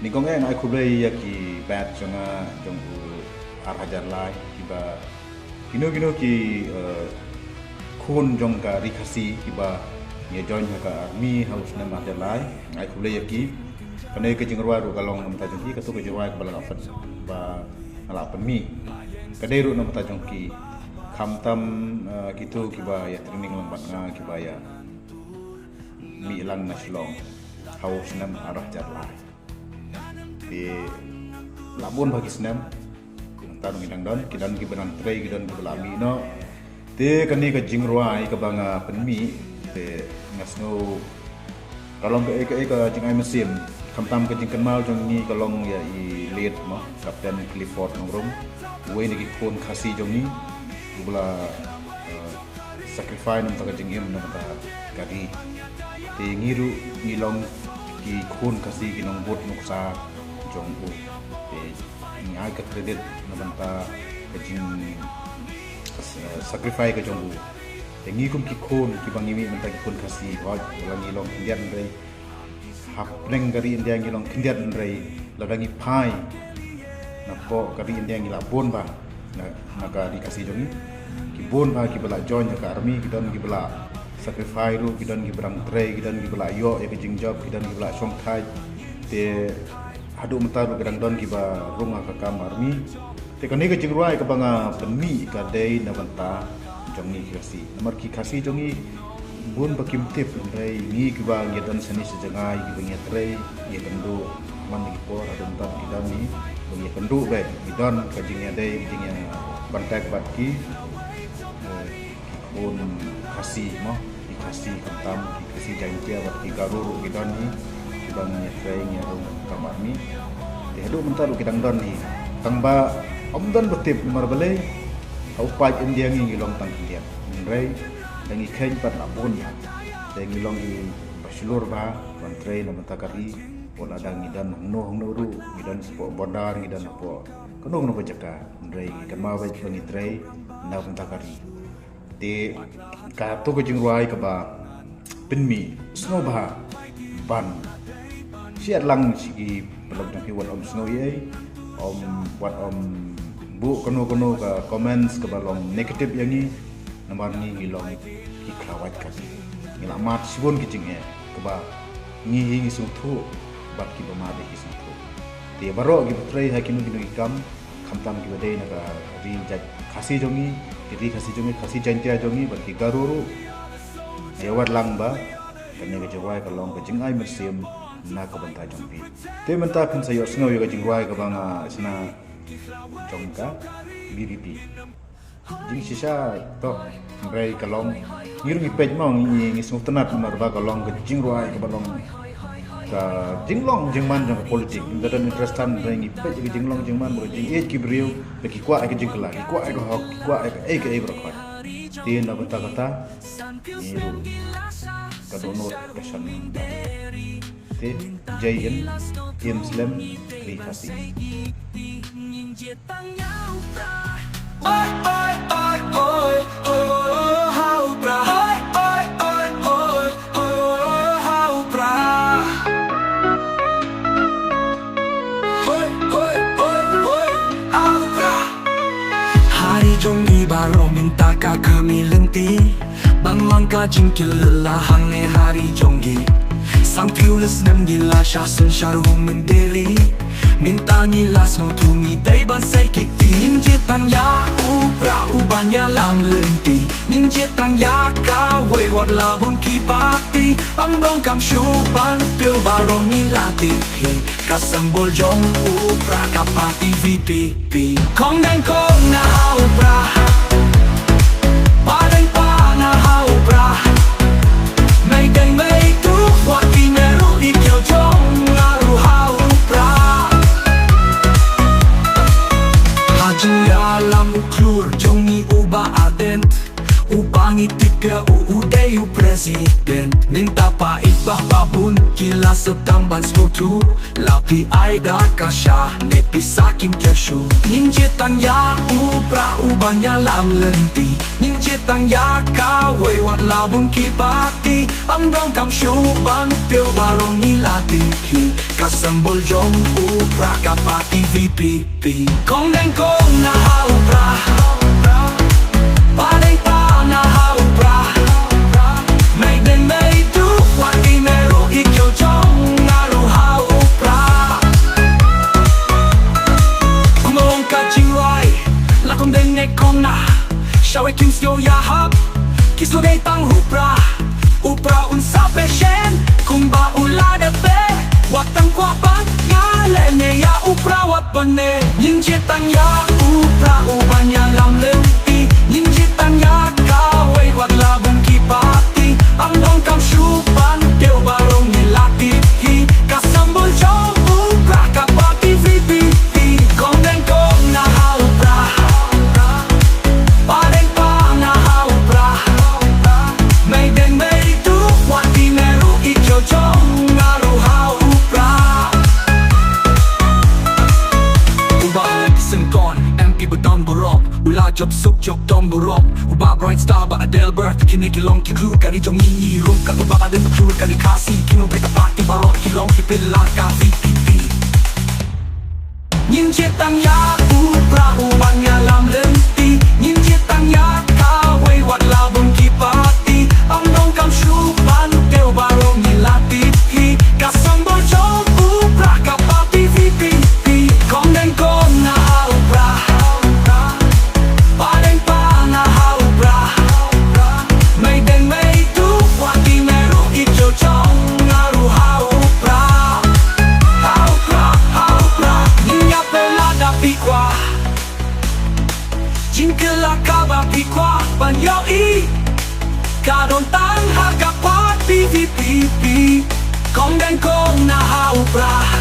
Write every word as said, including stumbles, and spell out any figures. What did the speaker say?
Nyngkong eh nga ai khublei ïa ki batch jong nga jong u ar hajar lai kiba kino kino ki, eh, khun jong ka Ri Khasi kiba ngi join ha ka army ha u snem ar hajar lai. Nga ai khublei ïa ki. Kane ka jingrwai ruh ka long na bynta jong ki, kato ka jingrwai kaba la pyn, ba nga la pynmih ka dei ruh na bynta jong ki. Khamtam, eh, kito kiba ïa training lang bad nga kiba ïa mih lang na Shillong ha u snem ar hajar lai. Te la bun bha ki snem. Nangta ngi dang don, ki don kiba dang trei, ki don kiba la mih noh. Te kane ka jingrwai kaba nga pynmih, te nga sngew ka long kaei kaei ka jingai mynsiem. Khamtam ka jingkynmaw jong ngi ka long ïa i late mo, Captain Clifford Nongrum, uwei na ki khun Khasi jong ngi, uba la, eh, sacrifice na bynta ka jingim, na bynta ka ri. Te ngi ruh ngi long ki khun Khasi, ki nongbud nuksa jong u. Te ngi ai ka credit na bynta ka jing, eh, sacrifice ka jong u. Te ngi kum ki khun kiba ngi mih na bynta ki khun Khasi, hooid, la ngi long khyndiat hynrei hapdeng ka ri India ngi long khyndiat hynrei lada ngi phai napoh ka ri India ngi la bun bha na, na ka Ri Khasi jong ngi. Ki bun bha kiba la join ha ka army, ki don kiba la sacrifice ruh, ki don kiba dang trei, ki don kiba la ïoh ïa ka jingjop, ki don kiba la shongthait. Te haduh mynta ruh ki dang don kiba rung ha ka kam army. Te kane ka jingrwai kaba nga pynmih ka dei na bynta jong ngi ki Khasi. Namar ki Khasi jong ngi bun ba kim tip, hynrei ngi kiba ngi don shane sha jngai, kiba ngi trei, ngi kynduh man ki por haduh mynta ki don ngi, ba ngi kynduh bad ngi don ka jingïadei, jingïabantek bad ki, eh, ki khun Khasi mo, ki Khasi khamtam, ki Khasi Jaiñtia bad ki Garo ruh ki don hi, kiba ngi ïatrei ngi ïarung kam army. Te haduh mynta ruh ki dang don hi. Tang ba ym don ba tip namar balei ha u paid India ngi ngi long tang khyndiat. Hynrei da ngi kheiñ pat la bun bha. Te ngi long kiba shlur bha ban trei na bynta ka ri. Wat la da ngi don hangno hangno ruh, ngi don hapoh border, ngi don hapoh kano kano ka jaka. Hynrei ngi kynmaw ba ngi trei na bynta ka ri. Te kato ka jingrwai kaba pynmih sngewbha ban share lang sha ki paralok jong phi, wat ym sngew ei ei, ym, wat ym buh kano kano ka comments kaba long negative ïa ngi. Namar ngi ngi long ki khlawait ka ri, ngi la mad shibun ki jingeh kaba ngi hi ngi sngewthuh bad kiba mad hi ki sngewthuh. Te baroh kiba trei ha kino kino ki kam, khamtam kiba dei na ka ri jait Khasi jong ngi, ki ri Khasi jong ngi, Khasi Jaiñtia jong ngi bad ki Garo ruh, ïa wat lang ba kane ka jingrwai ka long ka jingai mynsiem na ka bynta jong phi. Te mynta phin sa ïohsngew ïa ka jingrwai kaba nga shna jong ka VPP. Jingshisha to, hynrei ka long, ngi ruh ngi peit mo, ngi, ngi sngewtynnat namar ba ka long ka jingrwai kaba long ka jinglong jingman jong ka politik. Ngi da don interest than, hynrei ngi peit ka jinglong jingman bad ka jingïeit ki briew, ba ki kwah ka jingkylla, ki kwah ka hok, ki kwah kaei kaei baroh khoit. Te na bynta kata ngi ruh ka dohnud ka shon. Te Jai Hind, Ïa slem Ri Khasi. Ha ri jong ngi baroh mynta ka kmie lynti, ban long ka jingkylla hangne ha ri jong ngi. San phew snem ngi la shah synshar u mynder ri. Mynta ngi la sngewthuh ngi dei ban sei kti. Ngin jied tang ïa u Prah uban ïalam lynti. Ngin jied tang ïa kawei wat la bun ki party. Ym donkam shuh ban pynbeit baroh ngi la tip hi. Ka symbol jong u Prah ka party VPP. Kong dang kong na ha u Prah. Pa dang pa na ha u Prah. Mei dang mei tu wat ki meru i kiel jong nga ruh ha u Prah. Ha jingïalam u khlur jong ngi u Bah Ardent, uba ngi tip ïa u u dei u president. Mynta pa i bah ba bun Ki la sdang ban sngewthuh, la phi ai da ka sha ne pisa kim kiew shuh. Ngin jied tang ïa u Prah uban ïalam lynti. Ngin jied tang ïa kawei wat la bun ki party. Ym donkam shuh ban kiew baroh ngi la tip hi. Ka symbol jong u Prah ka party V P P. Kong deng kong na ha u Prah. Padeng pa na ha u Prah. Mei deng mei tu wat i meru i kiew jong nga ruh ha u Prah. Kumba long ka jingrwai, la kong deng ne kong na. Shawei kim sngewthuh ïa hap, ki sngewdei tang u Prah. U Prah un sa pyrshang kumba u la dep. Wat tang kwah ban ïaleh ne ïa u Prah wat ban ne. Ngin jied tang ïa u Prah uban ïalam lynti. Ngin jied tang ïa kawei wat la bun ki party. Ym donkam shuh ban kiew baroh ngi la tip hi. Ka symbol jong u Prah ka party V P P. Kong deng kong na ha u Prah. Padeng pa na ha u Prah. Mei deng mei tu wat i meru i kiew jong nga ruh ha u Prah. Uba Syngkon, M P ba don burom, u la jop suk jop don burom. Uba Bright Star bad Adelbert, kine ki long ki kru kari jong ngi, ngi rum ka uba Adelbert kru kari Khasi, kino beta party baroh ki long ki pillar ka V P P. Ngin jied tang ïa u Prah uban ïalam lynti. Ngin jied tang ïa kawei wat la bun ki party. Ym donkam shuh ban kiew baroh ngi la tip hi. Ka symbol jong u Prah ka party V P P. Kong deng kong na ha u Prah. Padeng pa na ha u Prah. Mei deng mei tu wat i meru i kiew jong nga ruh ha u Prah. Ha u Prah, ha u Prah, ngin ïa pyrshah da phi kwah. Jingkylla kaba phi kwah ban ïohi ka don tang ha ka party V P P. Kong deng kong na ha u Prah.